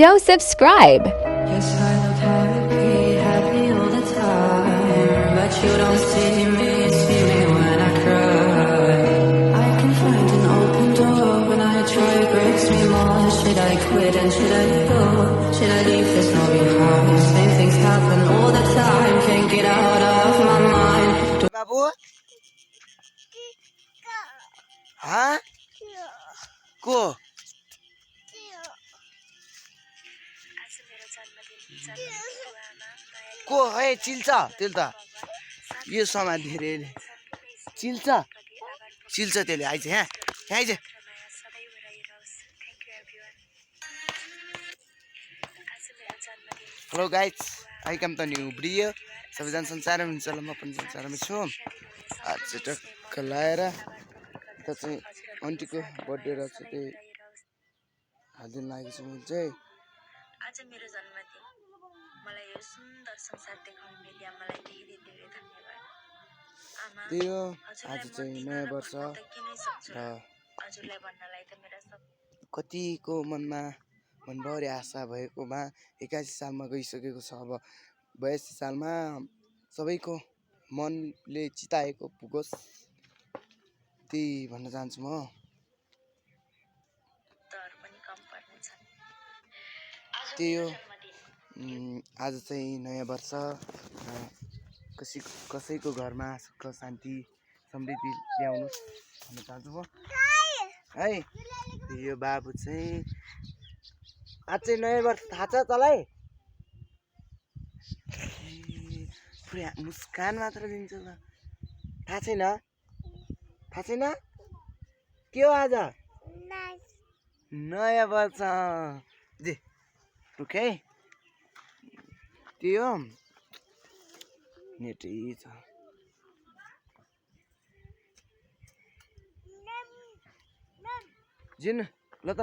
Don't subscribe. Yes, I look happy all the time. But you don't see me when I cry. I can find an open door when I try, it breaks me more. Should I quit and should I go? Should I leave this no behind? Same things happen all the time. Can't get out of my mind. बाबू हाँ को को है चिल्छ त्यसले त यो सामान धेरै चिल्छ चिल्छ त्यसले आइज यहाँ आइज हेलो गाइज आई कम त न्यू भिडियो सबैजना संसारमा हुन्छ ल म पनि संसारमा छु आज टक्क लाएर त चाहिँ आन्टीको बर्थडे रहेछ त्यही हालिदिन लागेको छु म चाहिँ आज मेरो जन्मदिन मलाई यो सुन्दर संसार देखाउने मिडिया मलाई धेरै धेरै धन्यवाद आमा त्यही हो आज चाहिँ नयाँ वर्ष र हजुरलाई भन्नलाई त मेरा सब कतिको मनमा मनभरि आशा भएकोमा 81 सालमा गइसकेको छ अब 82 सालमा सबैको मनले चिताएको पुगोस् त्यही भन्न चाहन्छु म दर पनि कम पर्नेछन् आज त्यही हो जन्मदिन आज चाहिँ नयाँ वर्ष कसैको घरमा सुख शान्ति समृद्धि ल्याउनुहोस् भन्न चाहन्छु म है यो बाबु चाहिँ आज चाहिँ नयाँ वर्ष थाहा छ तँलाई पुरै मुस्कान मात्र दिन्छ ल थाहा छैन के हो आज नयाँ वर्ष जे रुक है त्यही हो नेटै छ जिन ल त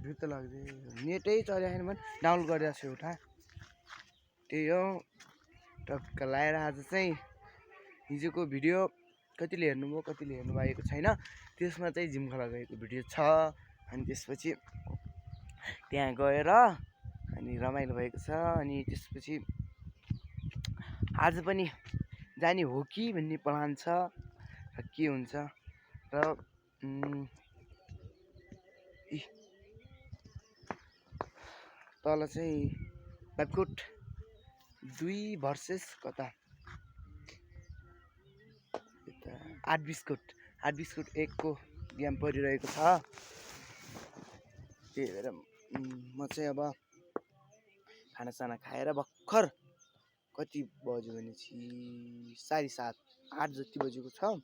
भित्र लाग्दै नेटै चलेको छैन भने डाउनलोड गरिरहेको छु एउटा त्यही हो टक्क लाएर आज चाहिँ हिजोको भिडियो कतिले हेर्नुभयो कतिले हेर्नु भएको छैन त्यसमा चाहिँ जिमखला गएको भिडियो छ अनि त्यसपछि त्यहाँ गएर अनि रमाइलो भएको छ अनि त्यसपछि आज पनि जाने हो कि भन्ने प्लान छ र के हुन्छ र तल चाहिँ बागकोट 2 भर्सेस कता 8 बिस्कुट 1 को गेम परिरहेको छ त्यही भएर म चाहिँ अब खानासाना खाएर भर्खर कति बज्यो भने 7:30 8 जति बजेको छ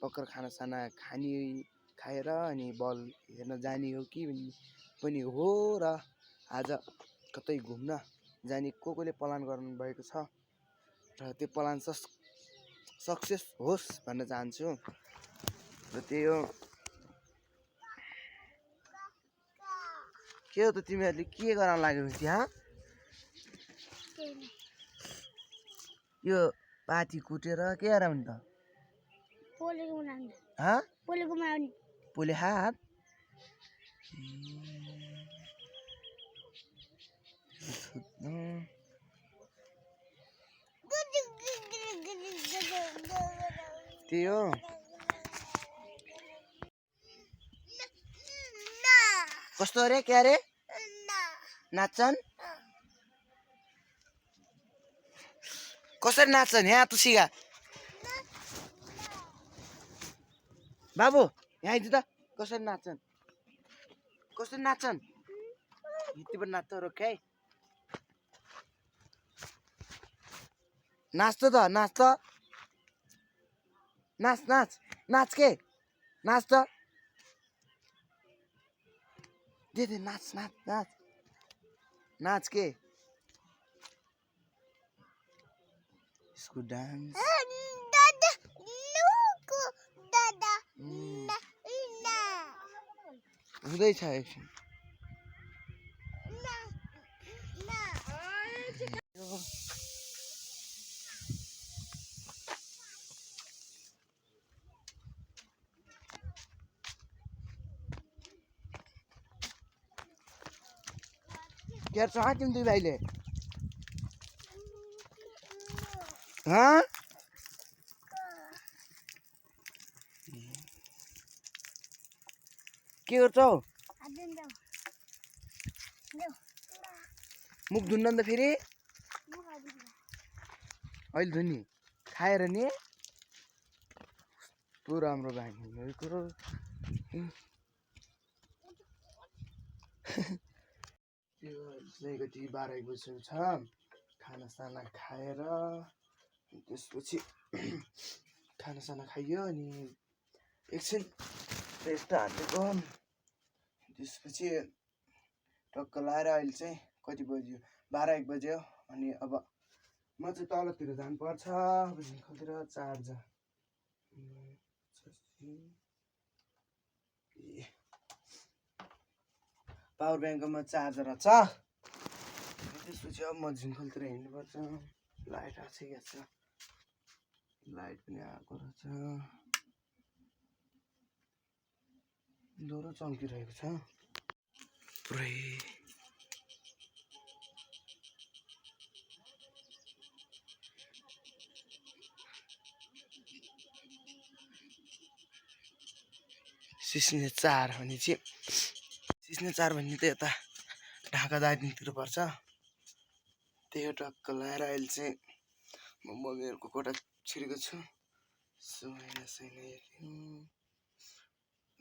भर्खर खानासाना खाएर अनि बल हेर्न जाने हो कि पनि हो र आज कतै घुम्न जाने कोले प्लान गर्नु भएको छ र त्यो प्लान सक्सेस होस् भन्न चाहन्छु र त्यही हो के हो त तिमीहरूले के गर्न लाग्यो त्यहाँ यो पाती कुटेर के गराउने त पोले हात त्यही हो कस्तो अरे क्या अरे नाच्छन् कसरी नाच्छन् यहाँ तु सिगा बाबु यहाँ आइज त कसरी नाच्छन् यति पनि नाच्छ रोक है नाच त नाच के नाच त दे नाच के इसको डांस हुँदैछ एकछिन के गर्छौ तिमी दुई भाइले के गर्छौ मुख धुन्न अन्त फेरि अहिले धुनी खाएर नि तँ राम्रो बानी कुरो त्यो चाहिँ कति 12 बजेको छ खानासाना खाएर त्यसपछि खानासाना खाइयो अनि एकछिन रेस्ट हालेको त्यसपछि टक्क लाएर अहिले चाहिँ कति बज्यो 12-1 बज्यो अनि अब म चाहिँ तलतिर जानुपर्छ झिन्खलतिर चार्ज पावर ब्याङ्कमा चार्जर छ त्यसपछि अब म झिन्खलतिर हिँड्नुपर्छ लाइट आएको छ लाइट पनि आएको रहेछ दोहोरो चम्किरहेको छ पुरै सिस्ने 4 भने चाहिँ सिस्ने 4 भन्ने त यता ढाका दार्जिलिङतिर पर्छ त्यही टक्क लाएर अहिले चाहिँ म मम्मीहरूको कोठा छिरेको छु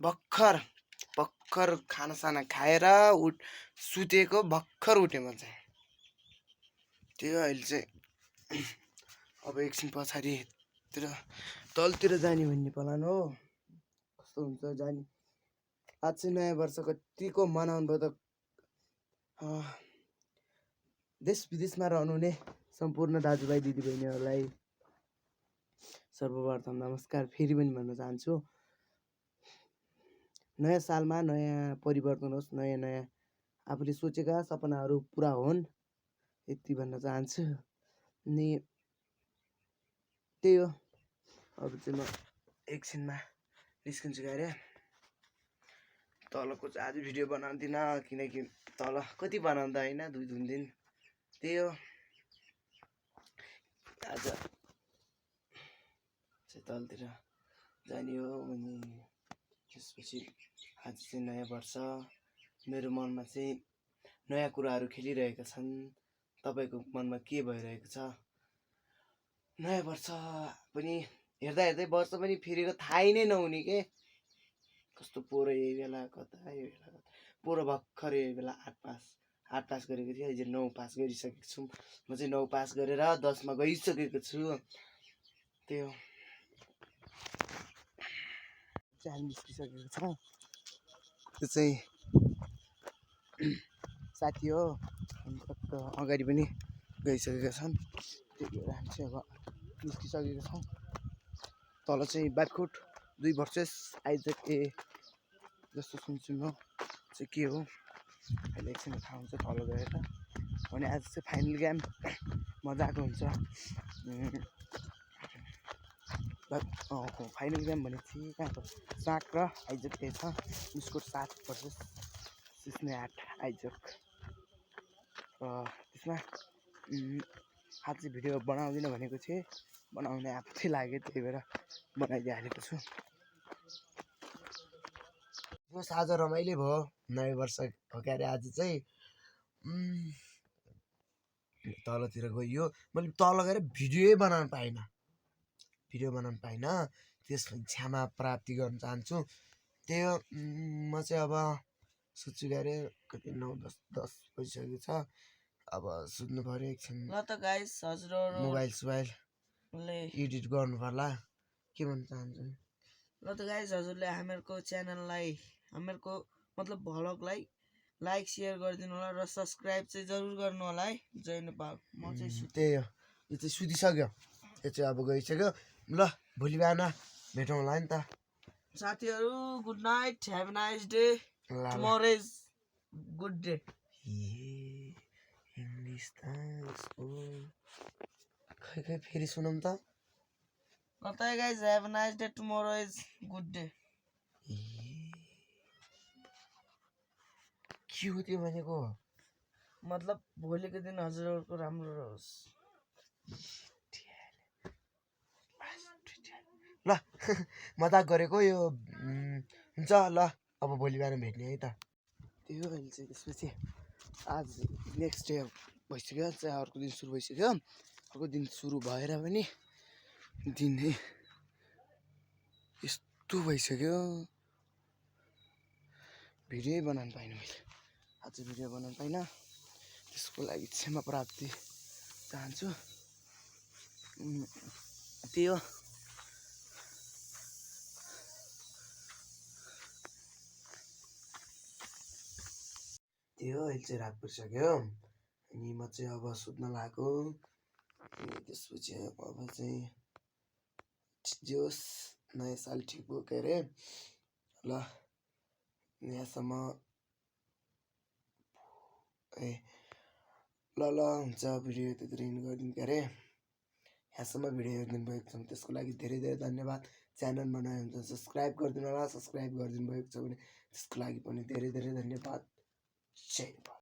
भर्खर खानासाना खाएर सुतेको भर्खर उठेँ म चाहिँ त्यो अहिले चाहिँ अब एकछिन पछाडितिर तलतिर जाने भन्ने प्लान हो कस्तो हुन्छ जाने आज चाहिँ नयाँ वर्ष कतिको मनाउनु भयो त देश विदेशमा रहनुहुने सम्पूर्ण दाजुभाइ दिदीबहिनीहरूलाई सर्वप्रथम नमस्कार फेरि पनि भन्न चाहन्छु नयाँ सालमा नयाँ परिवर्तन होस् नयाँ आफूले सोचेका सपनाहरू पुरा हुन् यति भन्न चाहन्छु अनि त्यही हो अब चाहिँ म एकछिनमा निस्किन्छु गरे तलको चाहिँ आज भिडियो बनाउँदिनँ किनकि तल कति बनाउँदा होइन 2-3 दिन त्यही हो आज चाहिँ तलतिर जाने हो अनि त्यसपछि आज चाहिँ नयाँ वर्ष मेरो मनमा चाहिँ नयाँ कुराहरू खेलिरहेका छन् तपाईँको मनमा के भइरहेको छ नयाँ वर्ष पनि हेर्दा हेर्दै वर्ष पनि फेरेको थाहै नै नहुने के कस्तो पोरो यही बेला कता यही बेला पोरो भर्खर यही बेला 8 पास गरेको थिएँ अहिले 9 पास गरिसकेको छु म चाहिँ 9 पास गरेर 10 मा गइसकेको छु त्यही हो चाहिँ निस्किसकेको छ त्यो चाहिँ साथी हो अगाडि पनि गइसकेका छन् त्यही भएर हामी चाहिँ अब निस्किसकेका छौँ तल चाहिँ बाटकोट 2 वर्सेस आइजक ए जस्तो सुन्छु म चाहिँ के हो अहिले एकछिन थाहा हुन्छ तल गएर अनि आज चाहिँ फाइनल गेम मजाको हुन्छ फाइनल गेम भनेपछि कहाँको साक र आइजक ए छ उसको 7 वर्सेस सिस्ने 8 आइजक त्यसमा आज चाहिँ भिडियो बनाउँदिनँ भनेको थिएँ बनाउने आफै लाग्यो त्यही भएर बनाइदिइहालेको छु बस आज रमाइलो भयो नयाँ वर्ष हो क्यारे आज चाहिँ तलतिर गइयो मैले तल गएर भिडियो बनाउन पाइनँ त्यसलाई क्षमा प्राप्ति गर्न चाहन्छु त्यही हो म चाहिँ अब सुत्छु गरे कति 9-10 बजिसकेको छ अब सुत्नु पर्यो एकछिन ल त गाइस हजुरहरु मोबाइल एडिट गर्नु पर्ला के भन्न चाहन्छु ल त गाइस हजुरले हामीहरूको च्यानललाई हामीहरूको मतलब भ्लगलाई लाइक शेयर गरिदिनु होला र सब्स्क्राइब चाहिँ जरुर गर्नु होला है जय नेपाल म चाहिँ त्यही हो यो चाहिँ सुतिसक्यो यो चाहिँ अब गइसक्यो ल भोलि बिहान भेटौँ होला नि त साथीहरू good night have a nice day tomorrow is good day English खै फेरि सुनौँ त ल त guys have a nice day tomorrow is good day के हो त्यो भनेको मतलब भोलिको दिन हजुरहरूको राम्रो रहोस्। ल मजाक गरेको यो हुन्छ ल अब भोलि बिहान भेट्ने है त। त्यही हो अहिले चाहिँ। त्यसपछि आज नेक्स्ट डे भइसक्यो चाहिँ अर्को दिन सुरु भइसक्यो। अर्को दिन सुरु भएर पनि दिनै यस्तो भइसक्यो भिडियो बनाउनु पाइनँ मैले। आज भिडियो बनाउनु पाइनँ, त्यसको लागि क्षमा प्राप्ति चाहन्छु। त्यही हो। अहिले चाहिँ रात परिसक्यो अनि म चाहिँ अब सुत्न लागेको। अनि त्यसपछि अब चाहिँ जे होस् नयाँ साल ठिक भयो के अरे। ल यहाँसम्म ल हुन्छ भिडियो त्यति नै गरिदिनु के अरे। यहाँसम्म भिडियो हेरिदिनु भएको छ त्यसको लागि धेरै धेरै धन्यवाद। च्यानल बनाए हुन्छ सब्सक्राइब गरिदिनु होला। सब्सक्राइब गरिदिनु भएको छ भने त्यसको लागि पनि धेरै धेरै धन्यवाद। जय नेपाल।